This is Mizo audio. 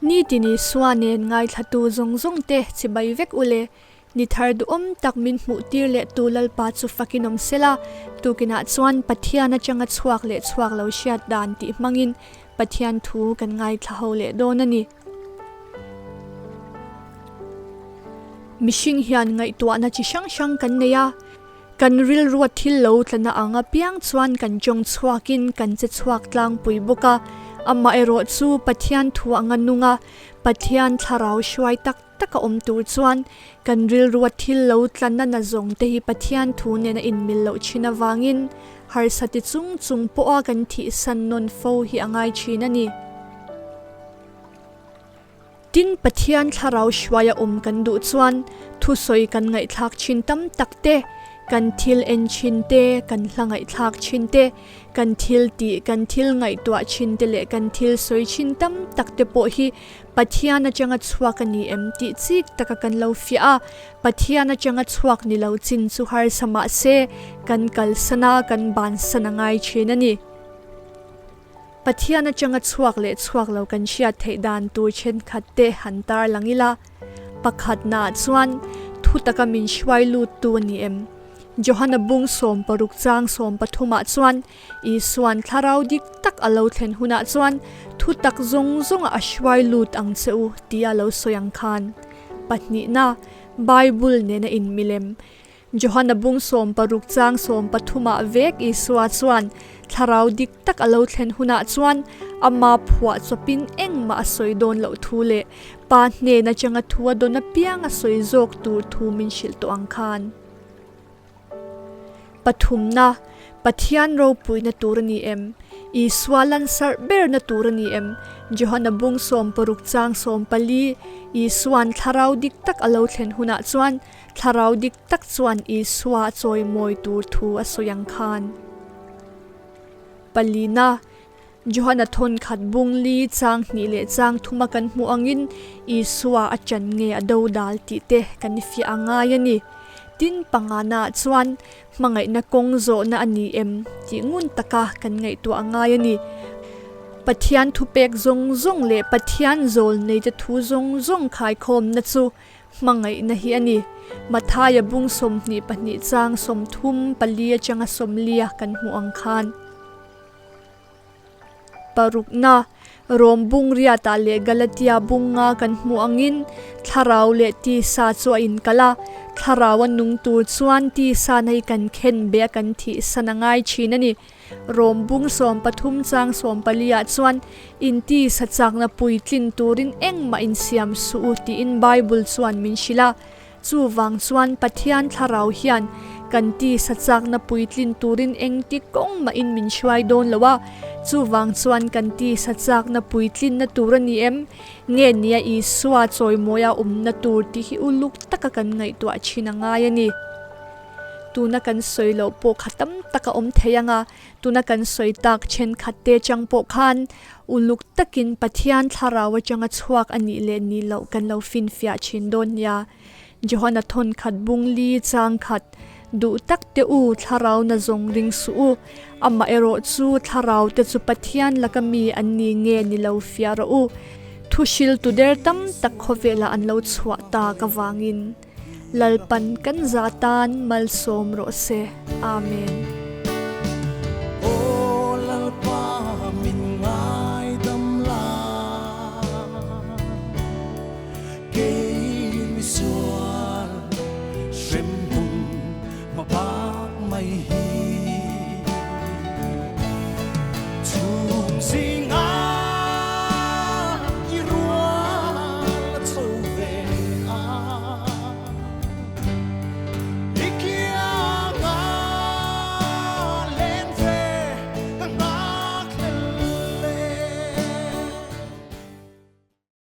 Nitin Isua nen ngaithlatu zawng zawng te chibai vek u le. Ni thar duhawm tak min hmuh tir leh tu Lalpa chu fakin awm sela, tukinah chuan Pathian atanga chhuak leh chhuak lo hriat dan tih hmangin Pathian thu kan ngaithla ho leh dawn a ni. Mihring hian ngaihtuahna chi hrang hrang kan nei a, kan rilrua thil lo tlana ang apiang chuan kan tawng chhuakin kan che chhuak tlangpui bawk a, amaherawh chu Pathian thu anga nung a, Pathian thlarau hruai tak taka awm tur chuan kan rilrua thil lo tlana na zawng te hi Pathian thu nena inmil loh thin avangin harsa ti chung chung pawha kan thihsan nawn fo hi a ngai thin a ni. Tin, Pathian thlarau hruaia awm kan duh chuan thusawi kan ngaihthlak thin tam tak te, kan thil en thin te, kan hla ngaihthlak thin te, kan thil tih, kan thil ngaihtuah thin te leh kan thil sawi thin tam tak te pawh hi Pathian atanga chhuak a ni em tih chik taka kan lo fiah a, Pathian atanga chhuak ni lo chin chu harsa mah se kan kalsan a, kan bansan a ngai thin a ni. Pathian atanga chhuak leh chhuak lo kan hriat theih dan tur thenkhat te han tar lang ila, pakhatnaah chuan thu taka min hruai lut tu a ni em? Johana bung 16 chang 13 ah chuan Isuan thlarau dik tak a lo thlen hunah chuan thu tak zawng zawngah a hruai lut ang che u tia lo sawi ang khan. Pahnihna, Bible nena inmilem Johana bung 16 chang 13 ah vek Isua chuan thlarau dik tak a lo thlen hunah chuan ama phuah chawpin engmah a sawi dawn loh thu leh Pa hnen atanga thu a dawn apiang a sawi zawk tur thu min hrilh tawh ang khan. Pathumna, Pathian ropuina tur a ni em? Isua lansarh berna tur a ni em? Johana bung 16 chang 14 Isuan thlarau dik tak a lo thlen hunah chuan Thlarau dik tak chuan Isua a chawimawi tur thu a sawi ang khan. Palina, Johana thawn khat bung li chang hnih leh chang thuma kan hmuh angin Isua a chan nge a do dal tih te kan fiah a ngai a ni. Tin, pangana chuan hmangaihna kawng zawhna a ni em tih ngun taka kan ngaihtuah a ngai a ni. Pathian thupek zawng zawng leh Pathian zawl neite thu zawng zawng khaikhawmna chu Hmangaihna hi a ni. Mathaia bung 22 chang 34 atanga 40 kan hmuh ang khan. Parukna, Rom bung riatah leh Galatia bunga kan hmuh angin thlarau leh tisa chu a inkal a, thlarau a nung tur chuan tisa na hi kan khen be a kan thihsan a ngai thin a ni. Rom bung 13 chang 14 ah chuan inti sa chakna puitlin turin engmah insiam suh u tiin Bible chuan min hrilh a. Chuvang chuan Pathian thlarau hian kan ti sa chakna puitlin turin engti kawng mahin min hruai dawn lo a. Chuvang chuan kan ti sa chakna puitlinna tur a ni em? Nge nia Isua chawimawia awmna tur tih hi uluk taka kan ngaihtuah thin a ngai a ni. Tuna kan sawi loh pawh kha tam tak a awm thei ang a, tuna kan sawi tak thenkhat te chang pawh khan uluk takin Pathian thlarau atanga chhuak a nih leh nih loh kan lo finfiah thin dawn nia. Johana thawn khat bung li chang khat duh tak te u thlarau na zawng ring suh u, amah erawh chu thlarau te chu Pathian laka mi an ni nge ni lo fiah rawh u. Thu hril tu der tam tak khawvelah an lo chhuah tak avangin. Lalpan kan za tan malsawm rawh se. Amen.